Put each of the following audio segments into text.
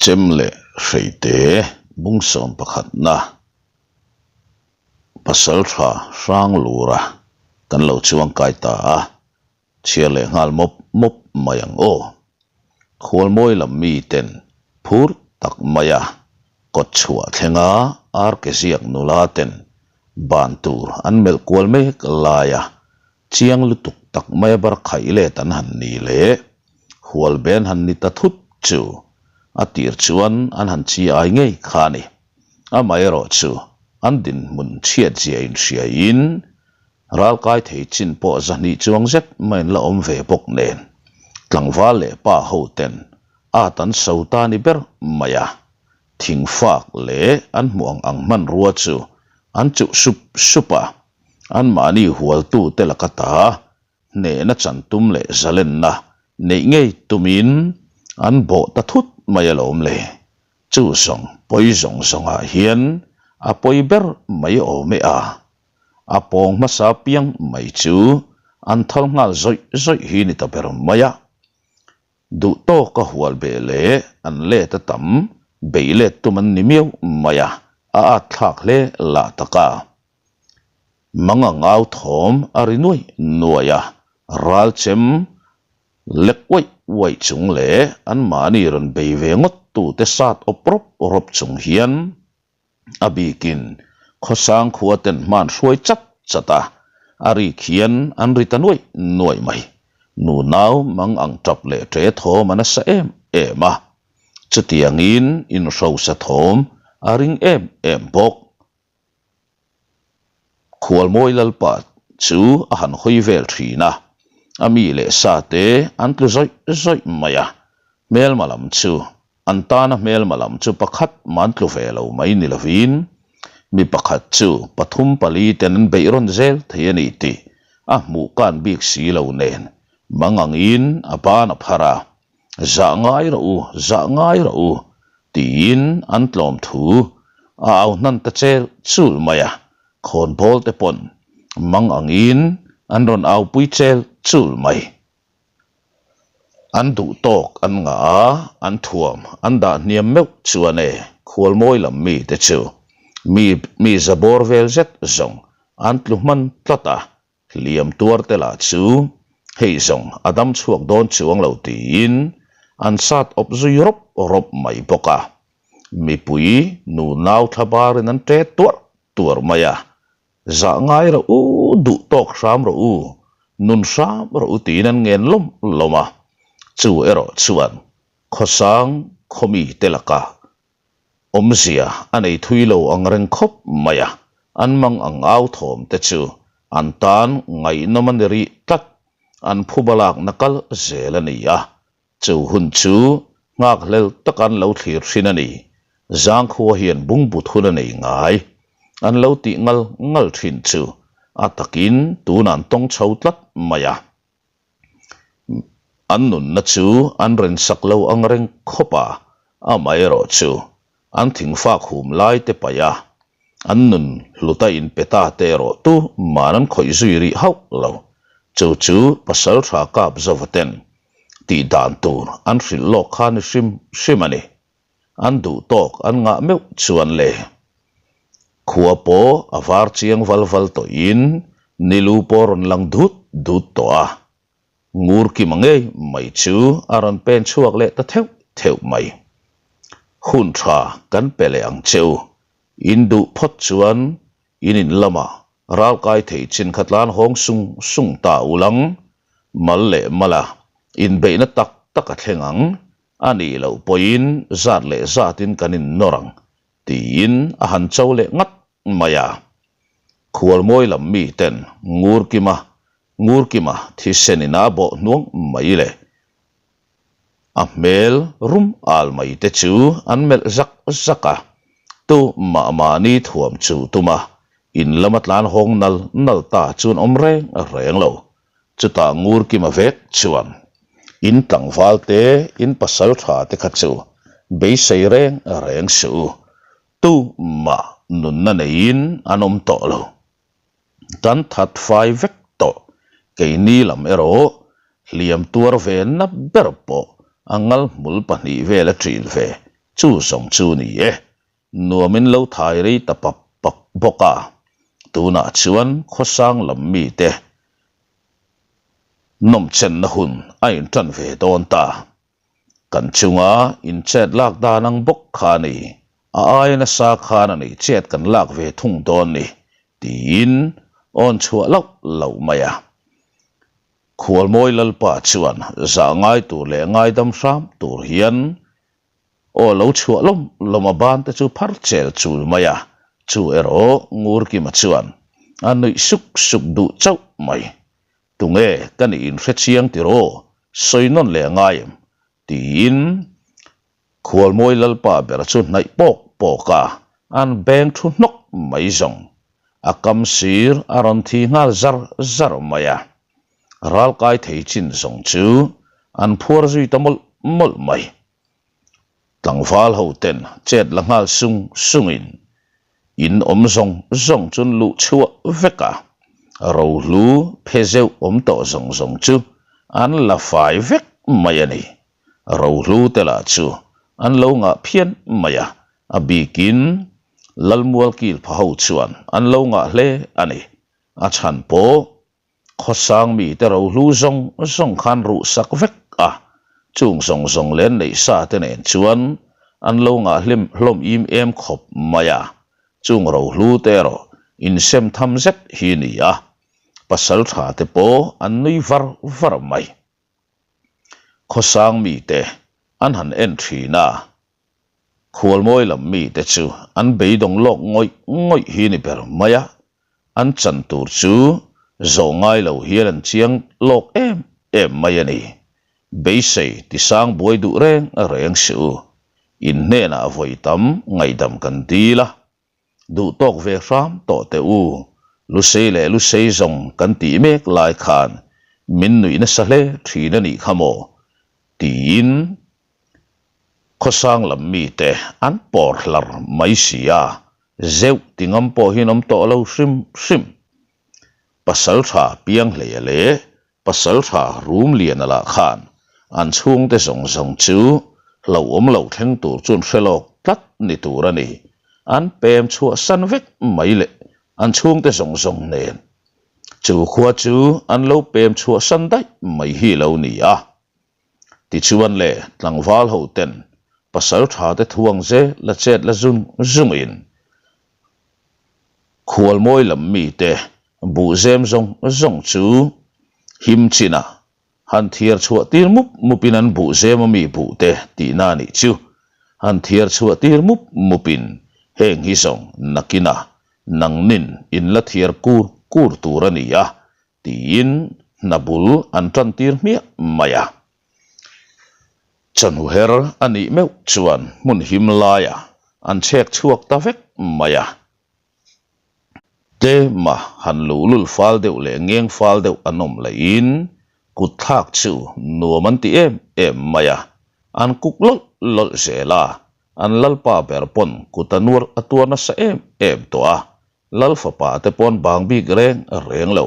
Chem leh hreite bungsawm pakhatna pasaltha hrang lura kan lo chuangkai ta a, chhiar leh nghal mawp mawp mai ang aw. Khualmawi lam miten phur tak maia kawt chhuah thlenga ar ke ziak nula ten ban tur an melh kual mek laia Chiang lutuk tak maia bar khaih let an han ni leh hual ben han ni ta thut chu a tir chuan an han chi ai ngei kha a ni. Amaherawh chu an dinhmun chhiat zia inhriaiin ralkai thei chin pawh zahnih chuang zet mai an la awm ve bawk nen tlangval leh pa ho ten at an so ta ni ber mai a, thingfak leh an hmuh ang ang hmanrua chu an chuh sup sup a. Anmahni hualtute laka ta hnehna chan tum leh zalenna neih ngei tumin an bawh ta thut mai alawm le. Chu zawng pawi zawng zawngah hian a pawi ber mai awm e a. A pawng hmasa piang mai chu an thal nghal zawih zawih hi ni ta ber mai a. Duh tawka hual beh leh an let a tam beih let tum an ni miau mai a, a at thlak hle lah tak a. Mang ang au thawm a ri nuai nuai a, ral chem lek uaih uaih chung leh anmahni rawn bei ve ngawt tute sat awp rawp rawp chung hian a bikin khawsang khua ten hman hruai chat chat a, a rik hian an ri ta nuaih nuaih mai. Nunau mang ang tap leh ṭe thawm a nasa em em a, chutiangin inhrosa thawm a ring em em bawk. Khualmawi Lalpa chu a han hawi vel thin a, a mi leh sa te an tlu zawih zawih mai a, hmelma lam chu an tana hmelma lam chu pakhat man tlu ve lo mai ni lovin mi pakhat chu pathum pali ten an beih rawn zel thei a ni tih a hmuh kan bik si lo nen mangangin a ban a phar a. Zah ngai rawh u, zah ngai rawh u, tiin an tlawm thu a au hnan ta chel chul mai a, khawnbawl te pawn mang angin an rawn au pui chel chul mai. An duh tawk an ngah a, an thuam an dah hniam meuh chuan e, khualmawi lam mi te chu mi mi za bawr vel zet zawng an tlu hman tlat a, Hliam tuar te lah chu hei zawng a dam chhuak dawn chuang lo tiin an sat awp zui rawp rawp mai bawk a. Mipui nu nau thla barin an ṭe tuarh tuarh mai a, Zah ngai rawh u, duh tawk hram rawh u, nun hram rawh u tiin an ngen lawm lawm a. Chu erawh chuan khawsang khawmi te lakah Awmzia a nei thui lo ang reng khawp mai a, an mang ang au thawm te chu an tan ngaihnawm a ni rih tlat, an phuba lakna kal zel a ni a, chu hun chu nghakhlel taka an lo thlir thin a ni, Zangkhua hian bungbut hun a nei ngai, an lo tih ngal ngal thin chu a takin tunah an tawng chho tlat mai a. An nunna chu an rinsak lo ang reng khawp a, amaherawh chu an thingfak hum lai te paih a, an nun hluta inpe ta te erawh tu man an khawih zui rih hauh lo. Chu chu Pasaltha Kap Zova ten tih dan tur an hrilh lawk kha ni hrim hrim a ni. An duh tawk an ngah meuh chuan le. Khua pawh a var chiang val val tawhin nilu pawh a rawn lang dut dut tawh a. Ngur kima ngei mai chu a rawn pen chhuak leh ta theuh theuh mai. Hun tha kan pe leh ang che u. In duh phawt chuan in in lamah ralkai thei chin kha tlan hawng sung sung ta ulang mal leh mala inbeihna tak tak a thleng ang. A nih loh pawhin zat leh zatin kan innawr ang tiin a han cho leh ngat mai a. Khualmawi lam miten Ngurkima Ngurkima thisen in a bawh hnuang mai le. A hmel rum al mai te chu an melh zak zak a, tu mah mahni thuam chu tum a, in lama tlan hawng nal nal ta chuan awm reng reng lo. Chutah Ngurkima vek chuan in tlangval te, in pasal tha te kha chu beisei reng reng suh u, tu mah nunna neiin an awm tawh lo. Kan that fai vek tawh, keini lam erawh hliam tuar ve na ber pawh a ngal hmul pahnih vel a ṭil ve. Chu zawng chu ni e, nuam in lo thai rei ta pap pap bawk a, tunah chuan khawsang lam mite nawmchenna hun a intan ve dawn ta. Kan chunga inchet lak dan ang bawk kha a ni, a aia nasa khan a ni chet kan lak ve thung dawn ni, tiin awn chhuah loh loh mai a. Khualmawi Lalpa chuan zah ngai tur leh ngaidam hram tur hian aw lo chhuah lawm lawm a ban te chu phar chel chul mai a, chu erawh Ngurkima chuan a nuih suk suk duh chauh mai. Tunge ka nih inhre chiang tiraw? Sawi nawn leh ngai em? Tiin Khualmawi Lalpa ber chu hnaih pawk pawk a, an beng thu hnawk mai zawng. A kam sir a rawn thi nghal zar zar mai a. Ralkai thei chin zawng chu an phuar zui ta mawlh mawlh mai. Tlangval ho ten chet la nghal sung sungin in awm zawng zawng chu an luh chhuah vek a, rohlu phe zeuh awm tawh zawng zawng chu an la fai vek mai a ni. Rohlu te lah chu an lo ngah phian mai a, a bikin Lalmual kil pha ho chuan an lo ngah hle a ni. A chhan pawh Khawsang mite rohlu zawng zawng khan ruh sak vek a, chung zawng zawng len neih sa te nen chuan an lo ngah hlim hlawm im em khawp mai a, chung rohlu te erawh insem tham zet hi ni a, pasal tha te pawh an nui var var mai. Khawsang mite an han en thin a, Khualmawi lam mite chu an beidawng lawk ngawih ngawih hi ni ber mai a, an chan tur chu zawh ngai lo hian an chiang lawk em em mai a ni. Beisei tisang buai duh reng reng si u, in hnenah vawi tam ngaihdam kan dil a, Duh tawk ve hram tawh teh u, Lusei leh Lusei zawng kan tih mek lai khan min nuih nasa hle thin a nih kha maw? tiin khawsang lam mite an pawr hlar mai si a, zeuh ti ngam pawh hi an awm tawh lo hrim hrim. Pasaltha Pianghleia leh Pasaltha Rumliana lah khan an chhungte zawng zawng chu hlauhawm lo thleng tur chu an hre lawk tlat ni tur a ni. An pem chhuahsan vek mai leh an chhungte zawng zawng nen chu khua chu an lo pem chhuahsan daih mai hi lo ni a. Tichuan le tlangval ho ten pasaltha te thuang zel la chet la zung zungin Khualmawi lam mite buhzem zawng zawng chu him chinah han thiar chhuah tir mup mupin an buhzem a mi buh te tihna a nih chu. Han thiar chhuah tir mup mupin heng hi zawng nakinah nangnin in la thiar kur kur tur a ni a tiin hna bul an tan tir hmiah mai a. Chawhnu her a nih meuh chuan hmun him laiah an chhek chhuak ta vek mai a. Tlema han luhlul fal deuh leh ngeng fal deuh an awm lahin kut thlak chu nuam an ti em em mai a, an kuk lawlh lawlh zel a, an lalpa ber pawn kut a nuar a tuar nasa em em tawh a, Lal fapa te pawn bang bik reng reng lo.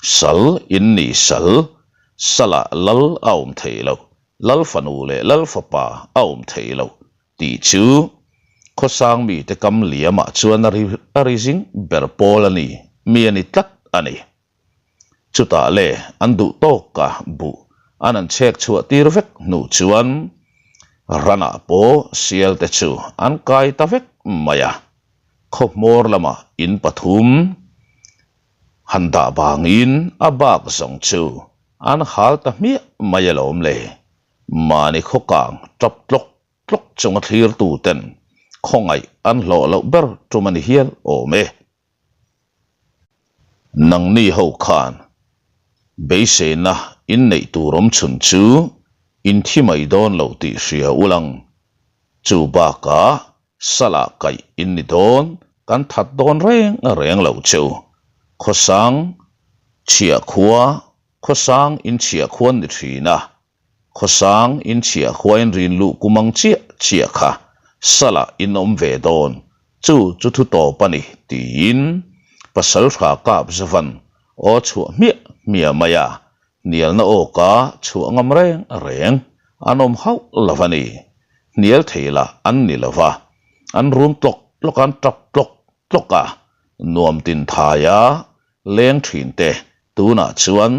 Sal in ni sal, salah lal a awm thei lo, lal fanu leh lal fapa a awm thei lo tih chu khawsang mite kam liamah chuan a ri a ri zing ber pawl a ni, mi a ni tlat a ni. Chutah le an duh tawk a buh an an chhek chhuah tir vek hnu chuan ranah pawh sial te chu an kai ta vek mai a. Khawhmawr lamah in pathum han dah vangin a bak zawng chu an hal ta hmiah mai alawm le. Mahni khawkang tap tlawk tlawk chunga thlirtu ten khawngaih an hlawh loh ber tum a ni hial awm e. Nangni ho khan beiseina in neih tur awm chhun chu in thi mai dawn lo tih hria ulang. Chu bakah Salah kaih in ni dawn, kan that dawn reng reng lo che u. Khawsang chhiah khua, khawsang in chhiah khuan ni thin a, khawsang in chhiah khua in rin luh kum ang chiah chiah kha salah in awm ve dawn, chu chu thu tawp a ni tiin Pasaltha kap zavan aw chhuah hmiah hmiah mai a, Hnialna awka chhuah ngam reng reng an awm hauh lo a ni. Hnial thei lah an ni lo va, an rum tlawk tlawk a, an tap tlawk tlawk a, nuam tin thaia leng thin te tunah chuan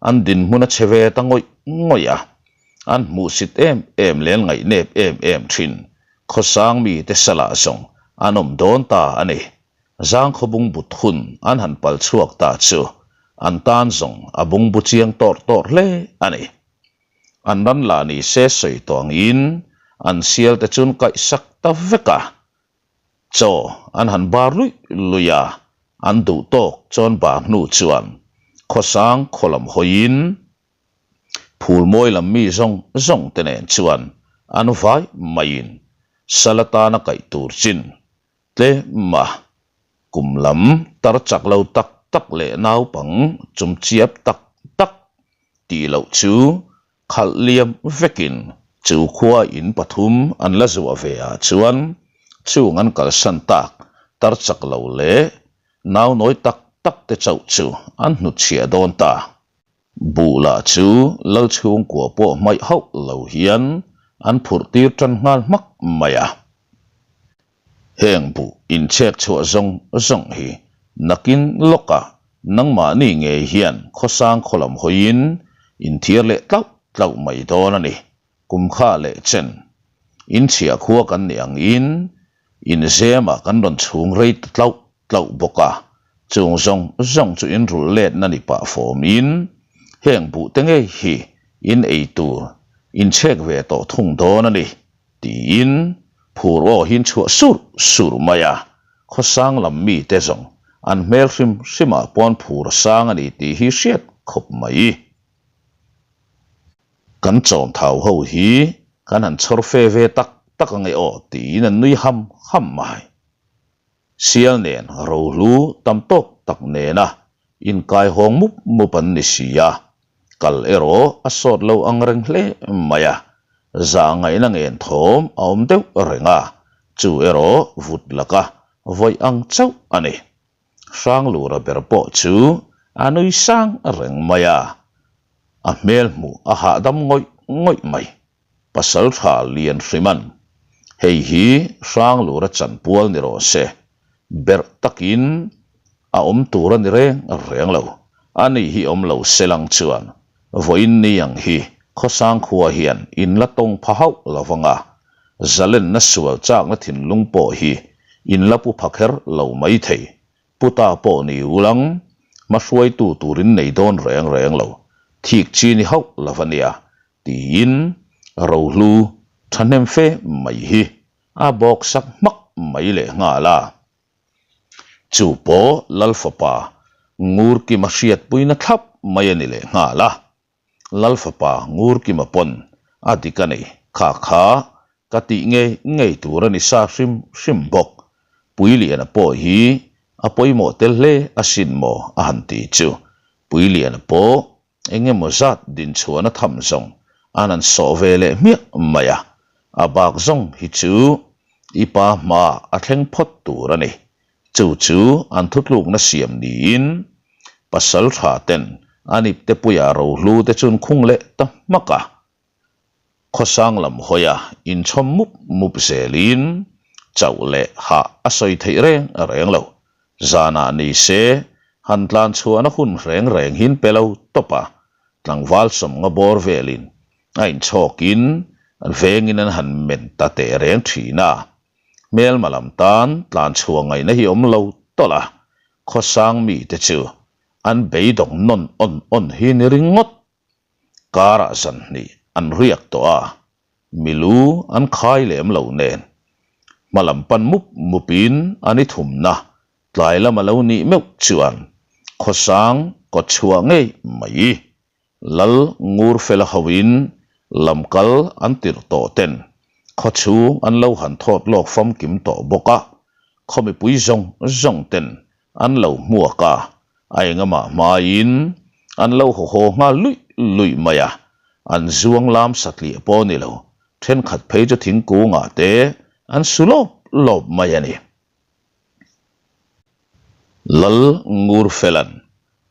an dinhmun a che ve ta ngawih ngawih a, an hmuhsit em em leh an ngaihnep em em thin. Khawsang mite salah zawng an awm dawn ta a ni. Zangkhaw bungbut hun an han pal chhuak ta chu an tan zawng a bungbu chiang tawrh tawrh hle a ni. An ran lah ni se sawi tawh angin an sial te chuan kaihsak ta vek a, chaw an han bar luih luih a, an duh tawk chuan bar hnu chuan khawsang khaw lam hawiin phul mawi lam mi zawng zawng te nen chuan an vai maiin sal atana kaih tur chin Tlem a, kum lam tar chak lo tak tak leh naupang chum chiap tak tak tih loh chu khalh liam vekin chu khua in pathum an la zuah ve ah chuan chung an kalsan tak tar chak lo leh nau nawi tak tak te chauh chu an hnutchhiah dawn ta. Buh lah chu lal chhungkua pawh hmaih hauh lo hian an phurh tir tan nghal hmak mai a. Heng buh inchhek chhuah zawng zawng hi nakin lawkah nangmahni ngei hian khawsang khaw lam hawiin inthiar leh tlauh tlauh mai dawn a ni. Kum kha leh chen inchhiah khua kan nih angin inzemah kan rawn chhung rei ta tlauh tlauh bawk a, chung zawng zawng chu inrulh letna ni pah fawmin heng buh te ngei hi in ei tur inchhek ve tawh thung dawn a ni. Tiin phur aw hin chhuah sur sur mai a, khawsang lam mite zawng an hmel hrim hrimah pawn phur a sang a ni tih hi hriat khawp mai. Kan chawm thau ho hi kan han chhawr fe ve tak tak ange aw tiin an nui ham ham mai. Sial nen rohlu tam tawk tak nena inkai hawng mup mup an ni si a, kal erawh a sawt lo ang reng hle mai a, zah ngaihna ngen thawm a awm deuh reng a, chu erawh vut laka vawih ang chauh a ni. Hranglura ber pawh chu a nui sang reng mai a, a hmel hmuh a hahdam ngawih ngawih mai. Pasal tha lian hriman, Hei hi Hranglura chanpual ni rawh se, berh takin a awm tur a ni reng reng lo. Ani hi awm lo se lang chuan vawiin ni ang hi khawsang khua hian in la tawng pha hauh lo vang a, zalenna sual chakna thinlung pawh hi in la pu pha kher lo mai thei. Puta pawh ni ulang, hmahruaitu tur in nei dawn reng reng lo, thik chi ni hauh lo va nia. Tiin rohlu thahnem fe mai hi a bawk sak hmak mai leh nghal a. Chu pawh Lal fapa Ngurkima hriatpuina thlap mai a ni leh nghal a. Lal fapa Ngurkima pawn a dik a nei kha kha ka tih ngei ngei tur a ni sa hrim hrim bawk. Puiliana pawh hi a pawimawh tel hle asin maw a han ti chu. Puiliana pawh Eng emaw zat dinchhuahna tham zawng an han sawh ve leh hmiah mai a, a bak zawng hi chu i pa hmaah a thleng phawt tur a ni. Chu chu an thutlukna siam niin pasal tha ten an ipte puiah rohlu te chu an khung leh ta hmak a. Khawsang lam hawia inchhawm mup mup zelin chauh leh hah a sawi theih reng reng lo. Zanah ni se han tlan chhuahna hun reng reng hin pe lo tawp a, tlangval sawmnga bawr velin a inchhawkin vengin an han men ta teh reng thin a. Hmelma lam tan tlan chhuah ngaihna hi awm lo tawlh a, khawsang mite chu an beidawng nawn awn awn hi ni ringawt. Karah zan hnih an riak tawh a, milu an khai lem lo nen. Hma lam pan mup mupin an i thumna tlai lam a lo nih meuh chuan khawsang kawt chhuah ngei mai. Lal ngur fela hoin lam kal an tirh tawh ten khaw chhung an lo han thawt lawk famkim tawh bawk a, khaw mipui zawng zawng ten An lo hmuak a, a engamah hmaiin an lo haw haw nghal luih luih mai a, an zuang lam satliah pawh a ni lo, thenkhat phei chu thingkungah te an su lawp lawp mai a ni. Lal Ngurfelan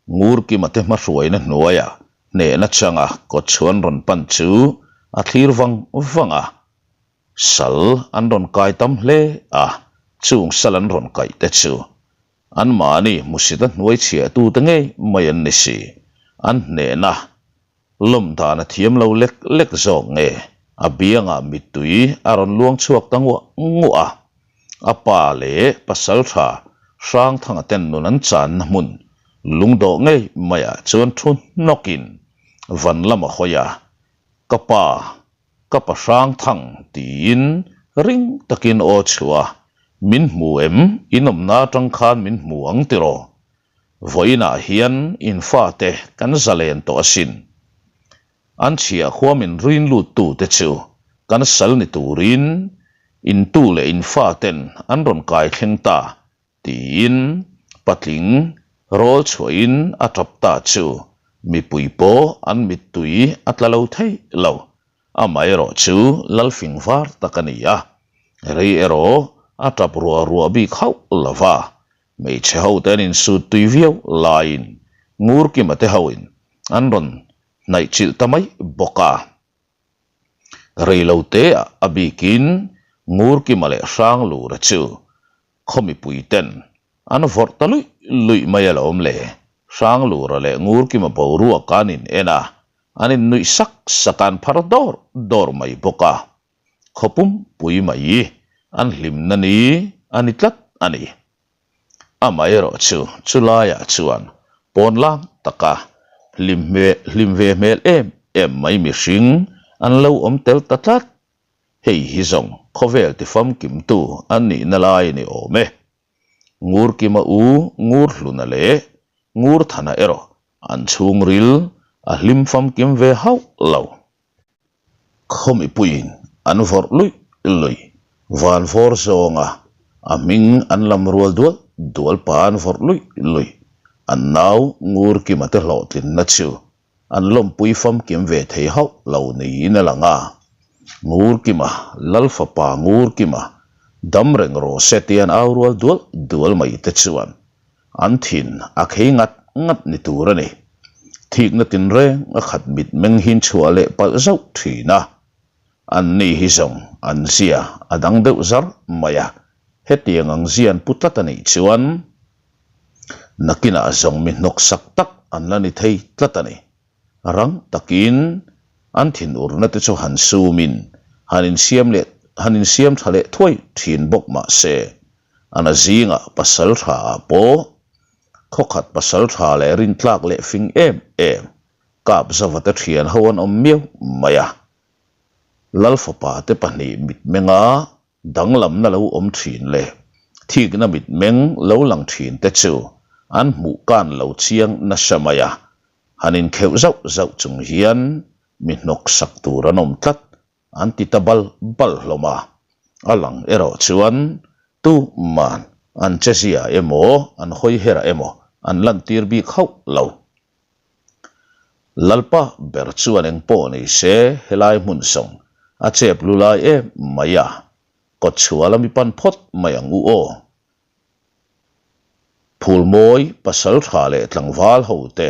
Ngurkima te hmahruaina hnuaiah hnehna changa kawtchhuan rawn pan chu a thlir vang vang a. Sal an rawn kai tam hle a, chung sal an rawn kaih te chu anmahni hmusita hnuai chhiahtute ngei mai an ni si. An hnehna lawm dan a thiam lo lek lek zawk nge a biangah mittui a rawn luang chhuak ta nguah nguah a. A pa leh pasaltha Hrangthanga ten nun an channa hmun lungdawh ngei maiah chuan thu hnawkin van lam a hawi a, Ka pa, ka pa Hrangthang tiin ring takin aw chhuah a, Min hmu em? In awmna atang khan min hmu ang tiraw? Vawiinah hian in fate kan zalen tawh asin. An chhiah khua min rin luttute chu kan sal ni turin in tu leh in faten an rawn kai thleng ta tiin patling rawl chhuahin a tap ta chu mipui pawh an mittui a tla lo thei lo. Amaherawh chu Lalfing var tak a ni a, rei erawh a tap ruah ruah bik hauh lo va, hmeichhe hote an insut tui viau laiin Ngurkima te hoin an rawn hnaih chilh ta mai bawk a. Reiloteah a bikin Ngurkima leh Hranglura chu khaw mipuiten an vawrh ta luih luih mai alawm le. Hranglura leh Ngurkima boruak an in en a, an in nuih sak sak a an phar dawr dawr mai bawk a. Khaw pumpui mai an hlimna ni a ni tlat a ni. Amaherawhchu chulaiah chuan pawn lang taka hlim hlim ve hmel em em mai mihring an lo awm tel ta tlat. Hei hi zawng khawvel tifamkimtu an nihna lai a ni awm e. Ngurkima u Ngurhluna leh Ngurthana erawh an chhungril a hlim famkim ve hauh lo. Khaw mipuiin an vawrh luih luih van vawr zawnga a hming an lam rual dual dual pa an vawrh luih luih an nau Ngurkima te hlawhtlinna chu an lawmpui famkim ve thei hauh lo niin a lang a. Ngurkima, Lalfapa Ngurkima, dam reng rawh se tia an au rual dual dual mai te chuan An thin a khei ngat ngat ni tur a ni. Thikna tinreng a khat mitmeng hin chhuah leh palh zauh thin a. An ni hi zawng an zia a dang deuh zar mai a, hetiang ang zia an pu tlat a nih chuan nakinah zawng mi hnawksak tak an la ni thei tlat a ni. Rang takin an thinurna te chu han sumin han insiam leh han insiam tha leh thuai thin bawk mah se, Ana zingah pasal tha ah pawh khawkhat pasal tha leh rintlak leh fing em em kap zava te thian ho an awm miau mai a. Lalfapa te pahnih mitmenga danglamna lo awm thin leh thikna mitmeng lo lang thin te chu an hmuh kan lo chiang nasa mai a. Han inkheuh zauh zauh chung hian mi hnawksak tur an awm tlat An ti ta bal bal hlawm a, a lang erawh chuan tuman an che zia emaw an hawi herah emaw an lantir bik hauh lo. Lalpa ber chuan eng pawh ni se helai hmun sawng a chep lu lai em mai a, kawtchhuah lami pan phawt mai ang u aw. Phulmawi pasal tha leh tlangval ho te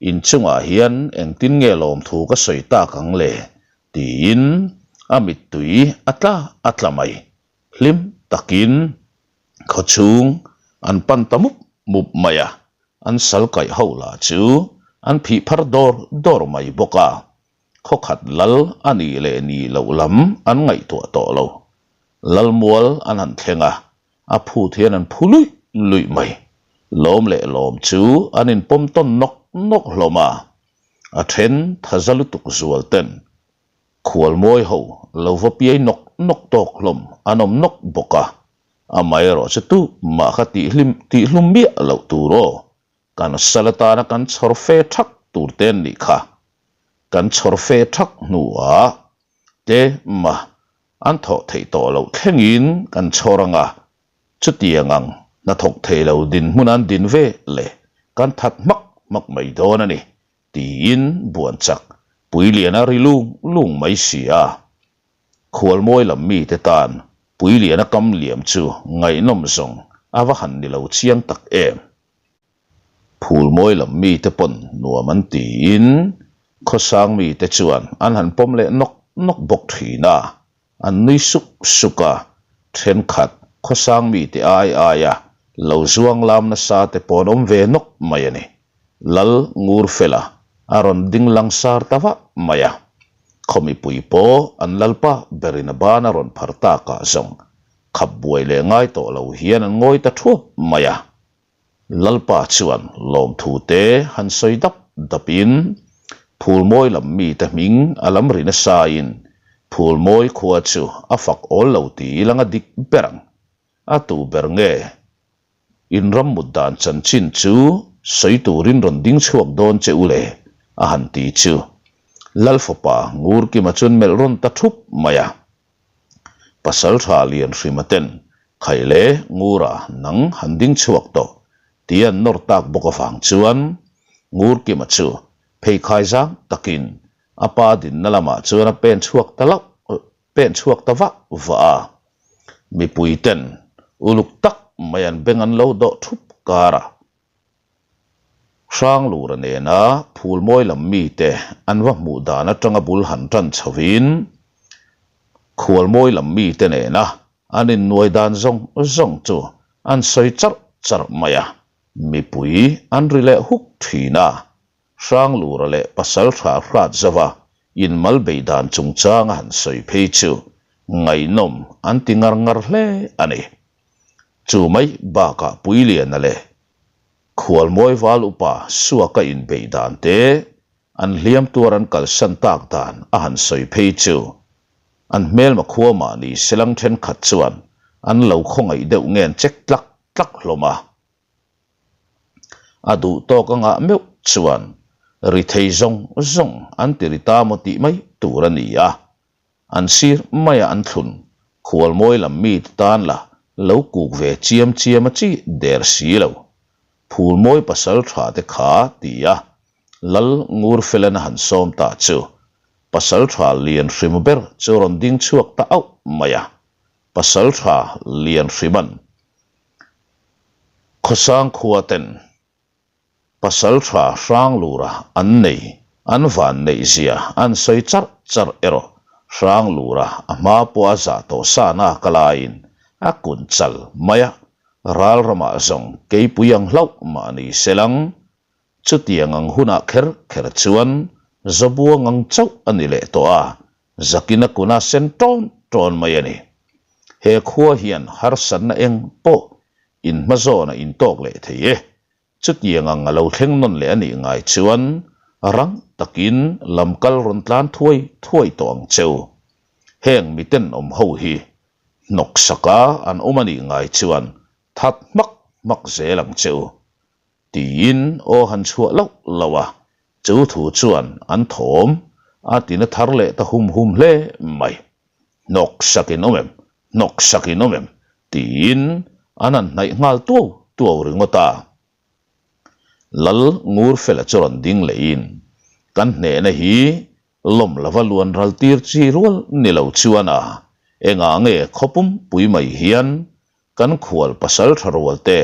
Inchungah hian engtin nge lawmthu ka sawi tak ang le? tiin a mittui a tla a tla mai. Hlim takin khawchhung an pan ta mup mup mai a, an sal kaih ho lah chu an phih phar dawr dawr mai bawk a. Khawkhat lal a nih leh nih loh lam an ngaihtuah tawh lo. Lalmual an han thleng a, a phut hian an phu luih luih mai. Lawm leh lawm chu an inpawm tawn nawk nawk hlawm a, a then thaza lutuk zual ten khualmawi ho lo va piai nawk nawk tawk hlawm an awm nawk bawk a, amaherawh chu tumah kha tihhlim tihhlum miah loh tur aw, kan sal atana kan chhawr fe thak tur te an nih kha. Kan chhawr fe thak hnuah te mah an thawh theih tawh loh thlengin kan chhawr ang a, chutiang ang hnathawk thei lo dinhmun an din ve leh kan that hmak hmak mai dawn a ni, tiin buan chak Puiliana ri lung lung mai si a. Khualmawi lam mite tan Puiliana kam liam chu ngaihnawm zawng a va han ni lo chiang tak em. Phulmawi lam mite pawn nuam an tiin khawsang mite chuan an han pawm leh nawk nawk bawk thin a. An nui suk suk a, thenkhat khawsang mite ai aia lo zuang lam nasa te pawh an awm ve nawk mai a ni. Lal Ngurfela a rawn ding langsar ta vah mai a. Khaw mipui pawh an lalpa berin a ban a rawn phar takah zawng khap buai leh ngai tawh lo hian an ngawi ta thuap mai a. Lalpa chuan lawmthu te han sawi dap dapin Phulmawi lam mite hming a lam ri nasain Phulmawi khua chu a fak awl lo ti ilang a dik ber ang. A tu ber nge? In ram mut dan chanchin chu sawi turin rawn ding chhuak dawn che u le a han ti chu Lalfapa Ngurkima chuan melh rawn ta thup mai a. Pasaltha lian hrima ten Khai le Ngura nang han ding chhuak tawh tih an nawr tak bawk avang chuan Ngurkima chu pheikhai zang takin a pa dinna lamah chuan a pen chhuak ta lauh pen chhuak ta vah vah a. Mipui ten uluk tak mai an beng an lo dawh thup kar a. Hranglura nena Phulmawi lam mite an va hmuh dan atanga bul han tan chhovin Khualmawi lam mite nena an innuai dan zawng zawng chu an sawi charh charh mai a, mipui an ri leh huk thin a. Hranglura leh Pasaltha hrat zova inmal beih dan chungchanga han sawi phei chu ngaihnawm an ti ngar ngar hle a ni. Chu mai bakah Puiliana leh Khualmawi val upa Suaka inbeih dan te, an hliam tuar an kalsan tak dan a han sawi phei chu an hmelma khua mahni selang thenkhat chuan an lo khawngaih deuh ngen chek tlak tlak hlawm a. A duh tawk a ngah meuh chuan ri thei zawng zawng an ti ri ta maw tih mai tur a ni a. An sir maia an thlun khualmawi lam mite tan la lo kuk ve chiam chiam a chi der si lo. Phulmawi pasal tha te kha ti a Lal Ngurfelan a han sawm ta chu pasal tha lian hrim ber chu rawn ding chhuak ta auh mai a. Pasal tha lian hriman Khawsang khua ten Pasal tha Hranglura an nei, an van neih zia an sawi charh charh erawh Hranglura a hma pawh a zah tawh sa nak a laiin a kun chal mai a, ral ramah zawng keipui ang hlauh mah ni se lang. Chutiang ang hunah kher kher chuan Zabuang ang chauh a ni leh tawh a, zakin a kun a sen tawn tawn mai a ni. He khua hian harsatna eng pawh inhmazawn a intawk leh thei e. Chutiang ang a lo thleng nawn leh a nih ngai chuan rang takin lam kal rawn tlan thuai thuai tawh ang che u. Heng miten awm ho hi hnawk saka an awm a nih ngai chuan that hmak hmak zel ang che u. Tiin aw han chhuah loh loh a, chu thu chuan an thawm a tina thar leh ta hum hum hle mai. Hnawk sak in awm em? Hnawk sak in awm em? Tiin an han hnaih nghal tuau tuau ringawt a. Lal Ngurfela chu rawn ding lehin, Kan hnehna hi lawm lova luan ral tir chi rual ni lo chuan a, engah nge khaw pumpui mai hian kan khual pasal tha rual te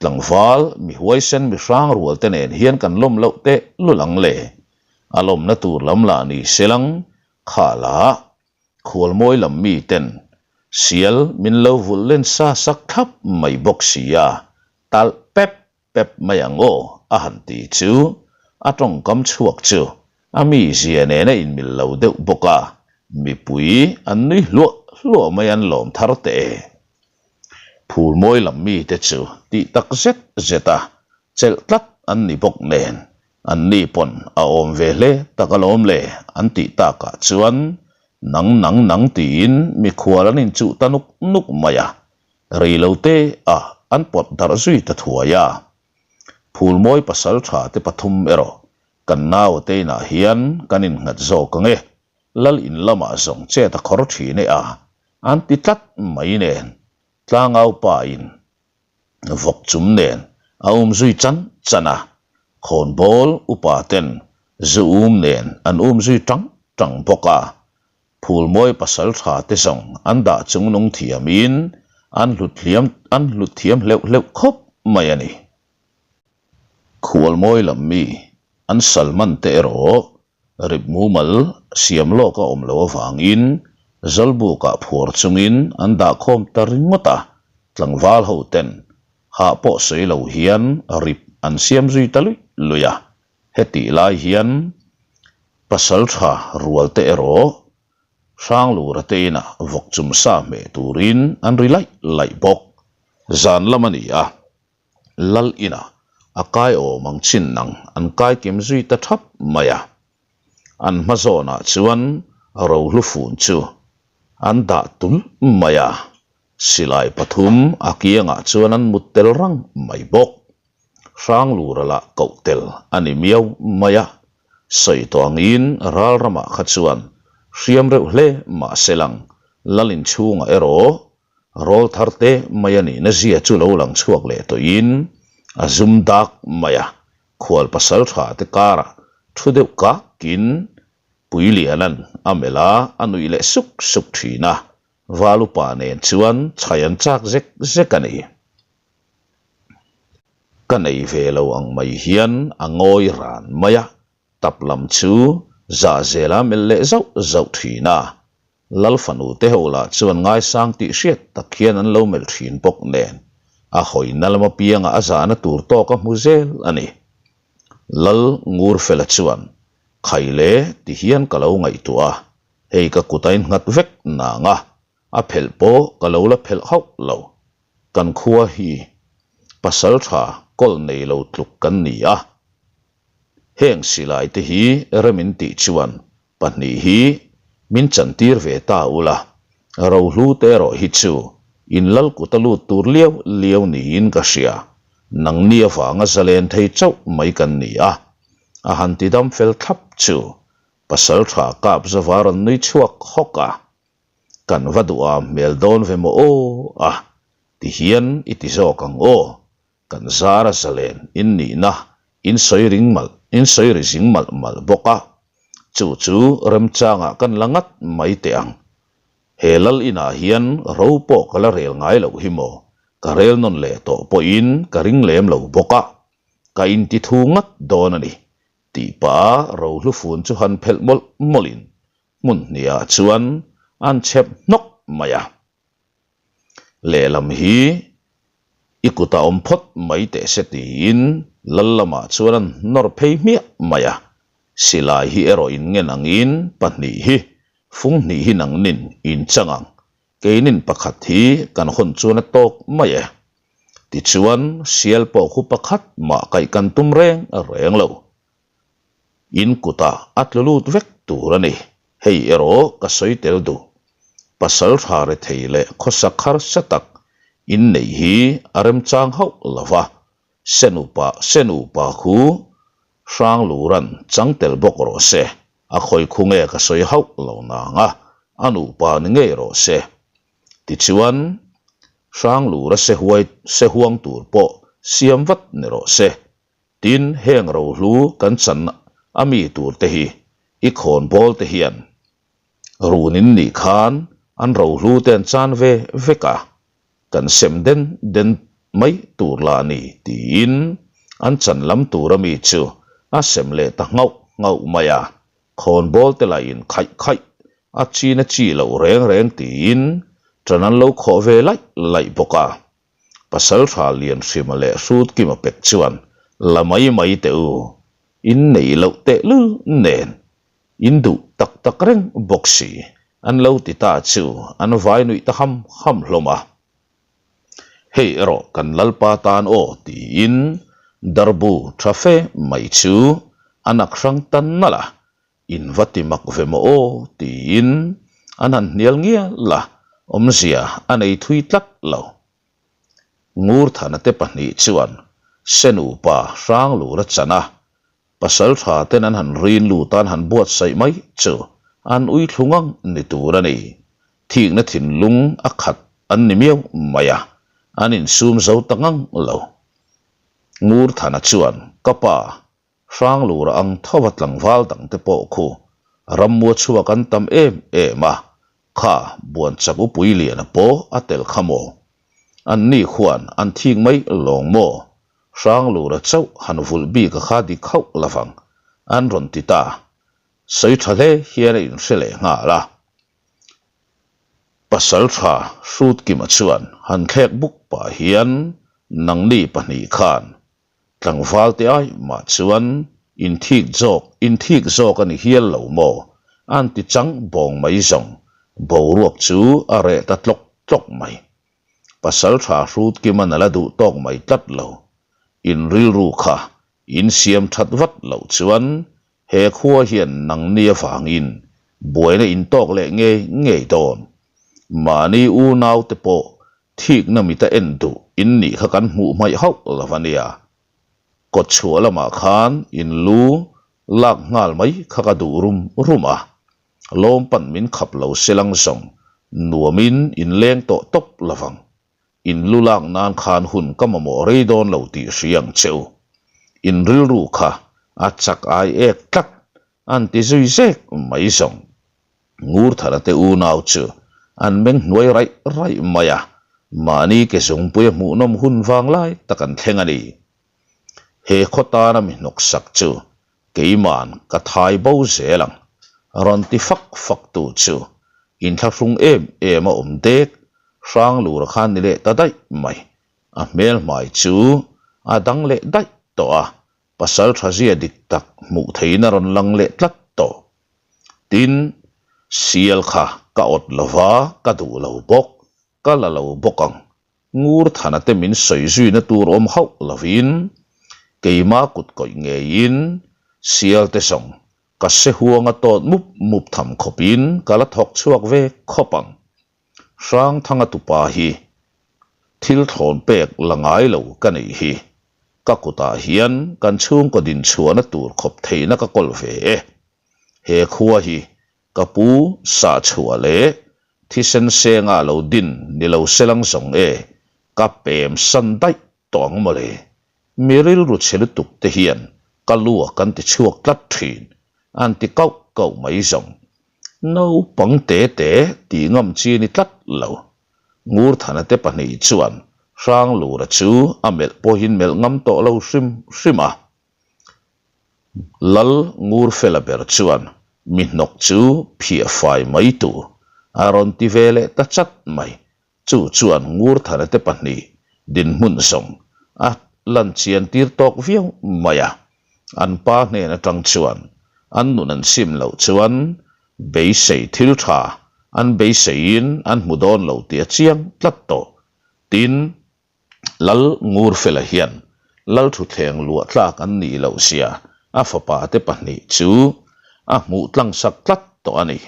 Tlangval, mi huaisen mi hrang rual te nen hian kan lawm loh teh lul ang le. A lawmna tur lam lah ni se lang, kha lah khualmawi lam mi ten sial min lo vulh len sa sak thlap mai bawk si a, talh pep pep mai ang aw a han ti chu a tawngkam chhuak chu a mizia nen a inmil lo deuh bawk a, mipui an nui hluah hluah mai an lawm thar teh e. Phulmawi lam mite chu tih tak zet zet a, chelh tlat an ni bawk nen, an ni pawn a awm ve hle tak alawm le an tih takah chuan nang nang nang tiin mikhual an inchuh ta nuk nuk mai a, rei lo te ah an pawt darh zui ta thuai a. Phulmawi pasal tha te pathum erawh kan naute inah hian kan innghat zawk ang e, lal in lamah zawng chet a khawr thin e a, An ti tlat mai nen tlangau pa in vawk chum nen a um zui chan chan a, khawnbawl upa ten zu um nen an um zui tang tang bawk a, Phulmawi pasal tha te zawng an dah chung nung thiam in an hlut hliam an hlut thiam hleuh hleuh khawp mai a ni. Khualmawi lam mi an salman te erawh Rip mumal siam lawk a awm loh avangin Zawlbukah phuar chungin an dah khawm ta ringawt a, tlangval ho ten hah pawh sawi lo hian rip an siam zui ta luih luih a. Hetih lai hian pasal tha rual te erawh Hranglura te inah vawk chum sa hmeh turin an ri laih laih bawk. Zan lam a ni a, Lal inah a kai awm ang chin nang an kai kim zui ta thap mai a. An hma zawnah chuan rohlu fun chu an dah tulh mai a, silai pathum a kiangah chuan an mut tel rang mai bawk. Hranglura lah koh tel a ni miau mai a, sawi tawh angin ral ramah kha chuan hriam reuh hle mah se lang Lal inchhungah erawh Rawl thar te mai a nihna zia chu lo lang chhuak leh tawhin a zum dak mai a, khual pasal tha te karah thu deuh kakin Puiliana'n a melh a, a nuih leh suk suk thin a, Valupa nen chuan chhai an chak zek zek a ni. Ka nei ve lo ang mai hian a ngawi ran mai a, tap lam chu zahzela melh leh zauh zauh thin a, Lal fanu te ho lah chuan ngaisang tih hriat tak hian an lo melh thin bawk nen, a hawina lam apiangah a zahna tur tawk a hmu zel a ni. Lal Ngurfela chuan, Khai le ti hian ka lo ngaihtuah a, hei ka kut a innghat vek nang a, a phelh pawh ka lo la phelh hauh lo. Kan khua hi pasal tha kawlh nei lo tluk kan ni a, heng silai te hi rem in tih chuan 2 hi min chantir ve ta ula, rohlu te erawh hi chu in lal kut a lut tur liau liau niin ka hria, nangni avanga zalen thei chauh mai kan ni a, a han ti dam fel thlap chu pasal tha kap zova rawn nui chhuak hawk a, kan va duham hmel dawn ve maw aw a ti hian i ti zawk ang aw. Kan zar a zalen in nihna in sawi ring malh in sawi ri zing malh malh bawk a, chu chu remchangah kan la ngat mai teh ang. He lal inah hian ro pawh ka la rel ngai loh hi maw, ka rel nawn leh tawh pawhin ka ring lem lo bawk a, ka inti thu ngat dawn a ni, tih pah a rohlu fun chu han phelh mawlh mawlhin hmun hniah chuan an chhep hnawk mai a. Lehlam hi i kut a awm phawt mai teh se tiin lal lamah chuan an hnawr phei hmiah mai a, silai hi erawh in ngen angin 2 hi fung hnih hi nangnin in chang ang, keinin pakhat hi kan hawn chuan a tawk mai e. Tichuan sial pawh khu pakhat mah kaih kan tum reng reng lo. In kutah a tlu lut vek tur a ni. Hei erawh ka sawi tel duh. Pasal tha rethei leh khawsak harsa tak inneih hi a remchang hauh lo va, Senupa Senupa khu Hranglura'n chang tel bawk rawh se, a khawi khu nge ka sawi hauh lo nang a, a nupa ni ngei rawh se. Tichuan, Hranglura sehuai sehuang tur pawh siam vat ni rawh se. Tin, heng rohlu kan chan a mi tur te hi i khawn bawl te hian run in nih khan an rohlu te an chan ve vek a, kan sem den den mai tur lah a ni tiin an chan lam tur a mi chu a sem leh ta nghauh nghauh mai a, khawn bawl te lah in khaih khaih a chin a chi loh reng reng tiin ṭan an lo khawh ve laih laih bawk a. Pasal tha lian hrima leh hrut kima pek chuan la mai mai teh u, in neih loh teh lul nen in duh tak tak reng bawk si an lo ti ta chu an vai nuih ta ham ham hlawm a. Hei erawh kan Lalpa tan aw tiin darbu tha fe mai chu a nak hrang ta nalh a, In va ti mak ve maw aw tiin an han hnial ngial a, awmzia a nei thui tlat lo. Ngurthana te 2 chuan Senupa Hranglura chan a, pasal tha ten an han rin lut a an han buatsaih mai chu an ui thlu ngang ni tur a ni. Thikna thinlung a khat an ni miau mai a, an insum zo ta ngang lo. Ngurthana chuan, Ka pa, Hranglura ang thova tlangval dangte pawh khu rammua chhuak an tam em em a, kha buanchak upui liana pawh a tel kha maw? Anni khuan an thik mai lawng maw? Hranglura chauh han vulh bik a kha dik hauh lovang an rawn ti ta. Sawi tha hle hian a inhre leh nghal a. Pasalṭha Hrutkima chuan han thlek buk pah hian nangni pahnih khan tlangval te ai mah chuan inthik zawk inthik zawk a ni hial lo maw? A'n ti chang bawng mai zawng boruak chu a reh ta tlawk tlawk mai. Pasalṭha Hrutkima'n a la duh tawk mai tlat lo. In rilru kha in siam ṭhat vat loh chuan he khua hian nangni avangin buaina in tawk leh ngei ngei dawn. Mahni unaute pawh thikna mita en duh in nih kha kan hmuh hmaih hauh lo a nia. Kawtchhuah lamah khan in lu lak nghal mai kha ka duh rum rum a. Lawmpan min khap lo se lang zawng nuamin in leng tawh tawp lovang. In lu lak nan khan hun ka mamawh rei dawn lo tih hria ang che u. In rilru kha a chak ai ek tlat an ti zui zek mai zawng. Ngurthana te unau chu an meng hnuai raih raih mai a, mahni ke zungpui a hmuhnawm hun vang lai tak an thleng a ni. He khaw tana mi hnawksak chu Keima'n ka thai bo zel ang, rawn ti fak fak tu chu inthlahrung em em a awm dek, Hranglura khan ni leh ta daih mai. A hmel hmai chu a dang leh daih tawh a, pasal tha zia dik tak hmuh theihin a rawn lang leh tlat tawh. Tin, sial kha ka awt lova ka duh lo bawk, ka la lo bawk ang Ngurthana te min sawi zuina tur awm hauh lovin keima kut kawih ngeiin sial te zawng ka se huanga tawt mup mup tham khawpin ka la thawk chhuak ve khawp ang. Hrangthanga tupa hi thil thlawn pek la ngai lo ka neih hi ka kutah hian kan chhungkaw dinchhuahna tur khawp theihna ka kawl ve e. He khua hi Ka pu sahchhuah leh thisen senga lo din ni lo selang zawng e, ka pem san daih tawh ang mawle. Mi rilru chhe lutuk te hian ka lua kan ti chhuak tlat thin, an ti kauh kauh mai zawng. Naupang te te tih ngam chi ni tlat lo. Ngurthana te pahnih chuan Hranglura chu a melh pawhin melh ngam tawh lo hrim hrim a. Lal Ngurfela ber chuan mi hnawk chu phiah fai mai tur a rawn ti ve leh ta chat mai. Chu chuan Ngurthana te pahnih dinhmun zawng a lan chian tir tawk viau mai a. An pa hnen atang chuan an nun an sim loh chuan beisei thil tha an beiseiin an hmu dawn lo tih a chiang tlat tawh. Tin, Lal Ngurfela hian Lal Thutthleng luah tlak an nih loh zia a fapa te pahnih chu a hmuh tlang sak tlat tawh a ni.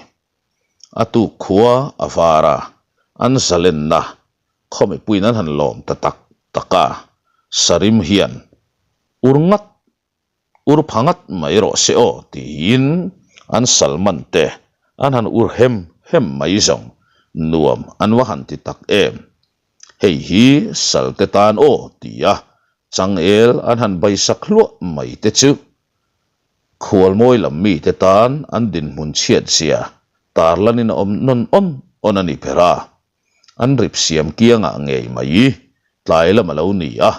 A tuk khua a var a, an zalenna khaw mipuiin an han lawm ta tak tak a, Sarim hian ur ngat Ur pha ngat mai rawh se aw tiin an Salman te an han ur hem hem mai zawng nuam an va han ti tak em. Hei hi sal te tan aw tia changel an han baisak hluah mai te chu khualmawi lam mi te tan an dinhmun chhiat zia tarlanin a awm nawn awn awn a ni ber a. An rip siam kiangah ngei mai tlai lam a lo ni a,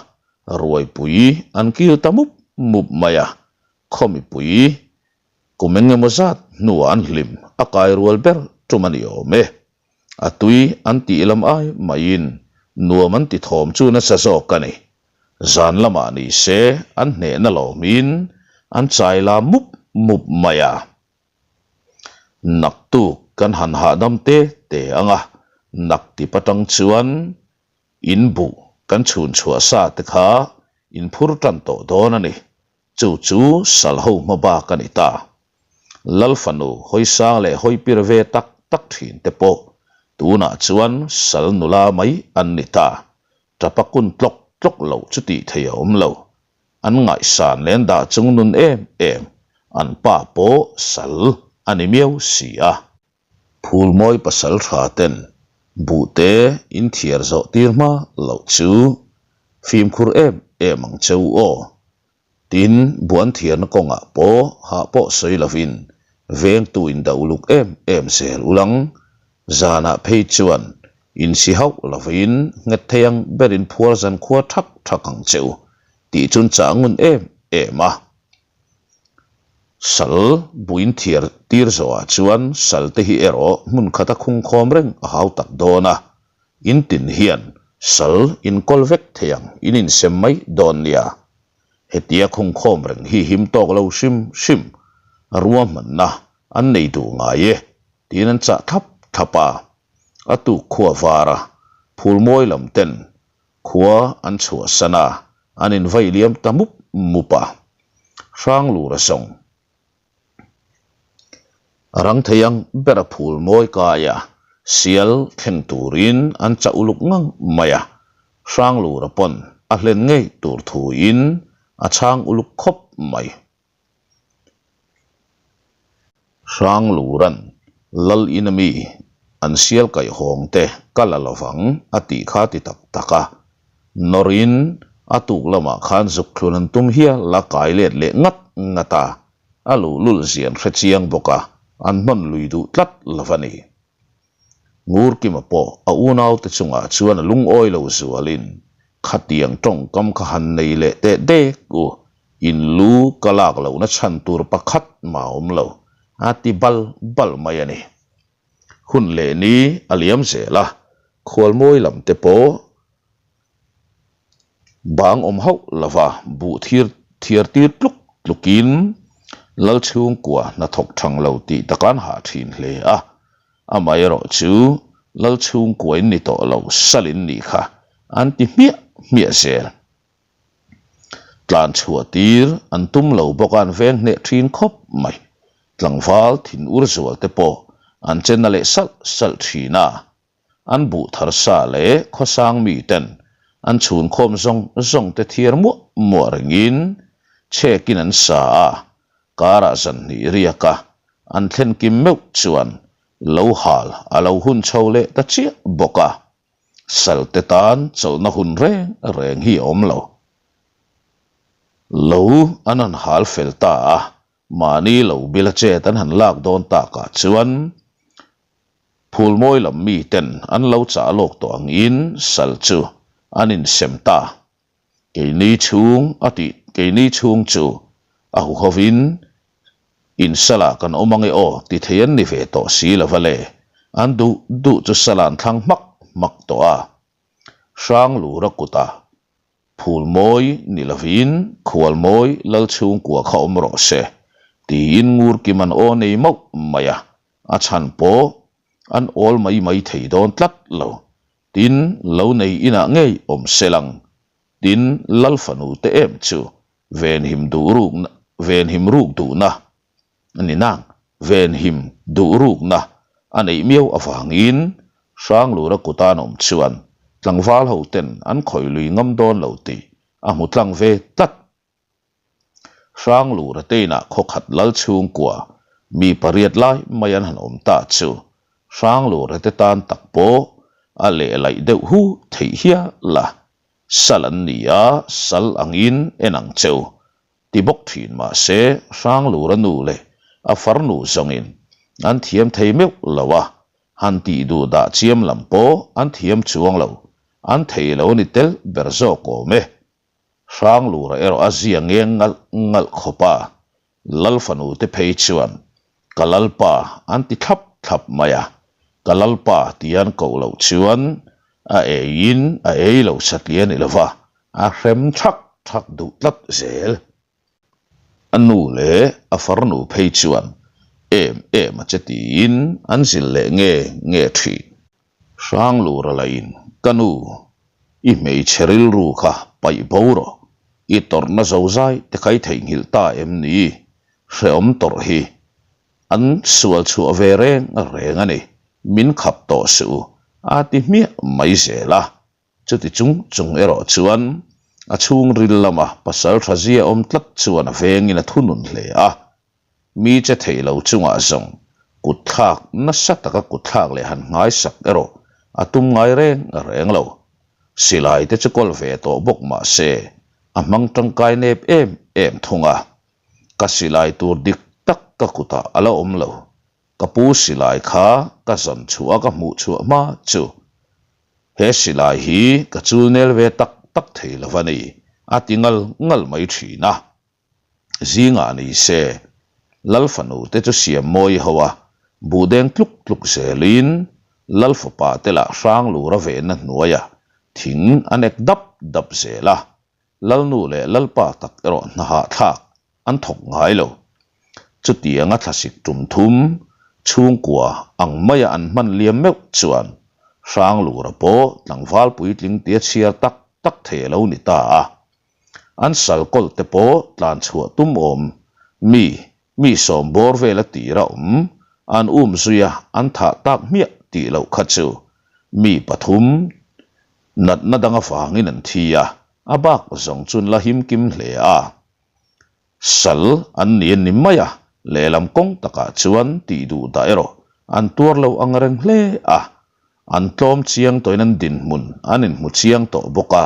ruaipui an kil ta mup mup mai a, khaw mipui kum eng emaw zat hnuah an hlim a kai rual ber tum a ni awm e. A tui an tih lam ai maiin nuam an ti thawm chu nasa zawk a ni. Zan lamah ni se an hnehna lawmin an chai la mup mup mai a. Naktuk kan han hahdam te te ang a, naktip atang chuan in buh kan chhun chhuah sa te kha in phur tan tawh dawn a ni. Chu chu sal ho hma bak a ni ta. Lal fanu hawi sang leh hawi pir ve tak tak thin te pawh tunah chuan sal nula mai an ni ta. Tapa kun tlawk tlawk loh chu tih theih a awm lo. An ngaihsan leh an dah chung nun em em, an pa pawh sal a ni miau si a. Phulmawi pasal tha ten buhte in thiar zawh tir hma loh chu fimkhur em em ang che u aw. Tin, buan thiarna kawngah pawh hah pawh sawi lovin vengtu in dah uluk em em zel ulang. Zanah phei chuan insi hauh lovin nghet thei ang berin phuar zan khua thak thak ang che u tih chun chah ngun em em a. Sal buin thiar tir zawhah chuan sal te hi erawh hmun khata khungkhawm reng a hau tak dawn a, in tin hian sal in kawl vek thei ang in insem mai dawn nia. Hetia khungkhawm reng hi him tawk lo hrim hrim ruahmanna an nei duh ngai e tiin an chah thlap thlap a. A tuk khua var a, phul mawi lam ten khua an chhuahsan a, an invai liam ta mup mup a. Hranglura zawng a rang thei ang ber a phul mawi kai a, sial thleng turin an chah uluk ngang mai a. Hranglura pawn a hlen ngei tur thuin a chhang uluk khawp mai. Hranglura'n Lal ina mi an sial kaihhawng te ka la lovang a tih kha ti tak tak a, nawrin a tuk lamah khan zuk thlun an tum hial a kai let leh ngat ngat a, a luhlul zian hre chiang bawk a, an hnawn lui duh tlat lo a ni. Ngurkima pawh a unaute chungah chuan a lungawi lo zualin, Khatiang tawngkam kha han nei leh teh dek u, in lu ka lak lohna chhan tur pakhat mah a awm lo, a ti bal bal mai a ni. Hun leh ni a liam zel a, khualmawi lam te pawh Bang awm hauh lova buh thir thiar tir tluk tlukin Lal chhungkua hnathawk thang lo tih taka an hah thin hle a, amaherawh chu Lal chhungkua in ni tawh lo sal in nih kha an ti hmiah hmiah zel. Tlan chhuah tir an tum lo bawk a an veng hneh thin khawp mai. Tlangval thin ur zual te pawh an che na leh salh salh thin a. An buh thar sa leh khawsang miten an chhunkhawm zawng zawng te thiar muah muah rengin chhekin an sa a, karah zan hnih riak a an thlen kim meuh chuan lo hal a lo hun chho leh ta chiah bawk a, sal te tan chawlhna hun reng reng hi a awm lo. Lo an han hal fel ta a, mahni lo bila chet an han lak dawn takah chuan Phulmawi lam miten an lo chah lawk tawh angin sal chu an insem ta. Keini chhung a tih keini chhung chu a huhovin in salah kan awm ange aw ti thei an ni ve tawh si lo va le, an duh duh chu salah an thlang hmak hmak tawh a. Hranglura kutah Phulmawi ni lovin Khualmawi lal chhungkua kha awm rawh se tiin Ngurkim an aw nei mauh mai a, a chhan pawh an awl mai mai thei dawn tlat lo. Tin, lo nei inah ngei awm se lang. Tin, lal fanu te em chu venhim duh rukna venhim ruk duhna a ni nang, venhim duh rukna a neih miau avangin Hranglura kutan awm chuan tlangval ho ten an khawih lui ngam dawn lo tih a hmu tlang ve tlat. Hranglura te inah khawkhat lal chhungkua mi pariat lai mai an han awm ta chu Hranglura te tan tak pawh a lehlaih deuh hu theih hial a, sal an ni a, sal angin en ang cheu ti bawk thin mahse Hranglura nu leh a farnu zawngin an thiam thei meuh lo a, han tih duh dah chiam lam pawh an thiam chuang lo, an thei lo ni tel ber zawk awm e. Hranglura erawh a zia ngeng ngalh ngalh khawp a, Lal fanu te phei chuan Ka Lalpa an ti thlap thlap mai a, Ka Lalpa tia an koh loh chuan a eiin a ei lo satliah a ni lo va, a hrem thak thak duh tlat zel. A nu leh a farnu phei chuan em em a che tiin an zil leh nge nge thin. Hranglura lahin, Ka nu, i hmeichhe rilru kha paih bo rawh, i tawrhna zozai te kha i theihnghilh ta em ni? Hrehawm tawrh hi an sual chhuah ve reng reng a ni, min khap tawh suh u, a ti hmiah mai zel a. Chuti chung chung erawh chuan a chhungril lama pasal tha zia awm tlat chuan a vengin a thunun hle a. Mi che thei lo chungah zawng kutthlak nasa taka kutthlak leh han nghaisak erawh a tum ngai reng reng lo. Silai te chu kawl ve tawh bawk mah se a hmang tangkai nep em em thung a. Ka silai tur dik tak ka kutah a la awm lo. Ka pu silai kha ka zawn chhuah a ka hmuh chhuah hma chu he silai hi ka chul nel ve tak tak thei lo a ni, a ti ngal ngal mai thin a. Zingah ni se. Lal fanu te chu siam mawi ho a, buhdeng tluk tluk zelin Lal fapa te lah Hranglura vehna hnuaiah thing an ek dap dap zel a, Lalnu leh Lalpa tak erawh hnahahthlak an thawk ngai lo. Chutianga thlasik tum thum chhungkua ang maia an hman liam meuh chuan Hranglura pawh tlangval puitling tia chhiar tak tak thei a lo ni ta a. An sal kawlh te pawh tlan chhuah tum awm mi mi sawm bawr vel a tir a awm an um zui a an thah tak hmiah tih loh kha chu mi pathum natna dang avangin an thi a, a bak zawng chu an la him kim hle a. Sal an ni a ni mai a, lehlam kawng takah chuan tih duh dah erawh an tuar lo ang reng hle a, an tlawm chiang tawhin an dinhmun an inhmu chiang tawh bawk a,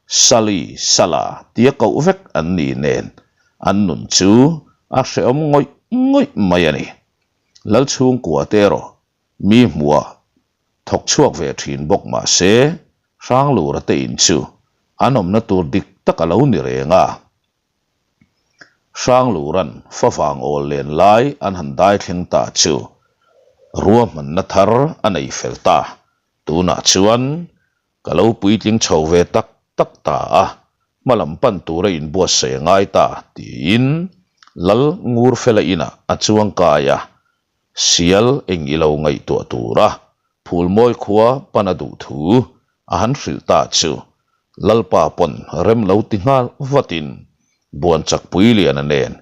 Sali, Sala tia koh vek an ni nen an nun chu a hrehawm ngawih ngawih mai a ni. Lalchhungkua te erawh mi hmuah thawk chhuak ve thin bawk mah se, Hranglura te in chu an awmna tur dik tak a lo ni reng a. Hranglura'n favang awl len lai an han dai thleng ta chu ruahmanna thar a nei fel ta. Tunah chuan ka lo puitling chho ve tak tak ta a, hmalam pan tura inbuatsaih a ngai ta tiin Lal Ngurfela inah a chuang kai a, Sial eng i lo ngaihtuah tura Phulmawi khua pan a duh thu a han hrilh ta chu Lalpa pawn rem lo ti nghal vatin Buanchakpui Liana nen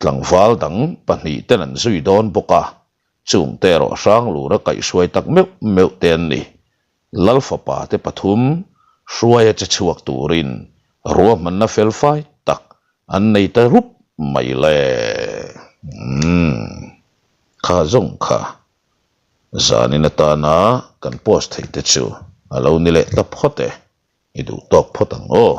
tlangval dang pahnih ten an zui dawn bawk a, chungte erawh Hranglura kaihhruai tak meuh meuh te an ni. Lal fapa te pathum hruaia che chhuak turin ruahmanna felfai tak an nei ta rup mai le. Umm. Kha zawng kha zanin atana kan post theih te chu a lo ni leh ta phawt e, i duh tawk phawt ang aw.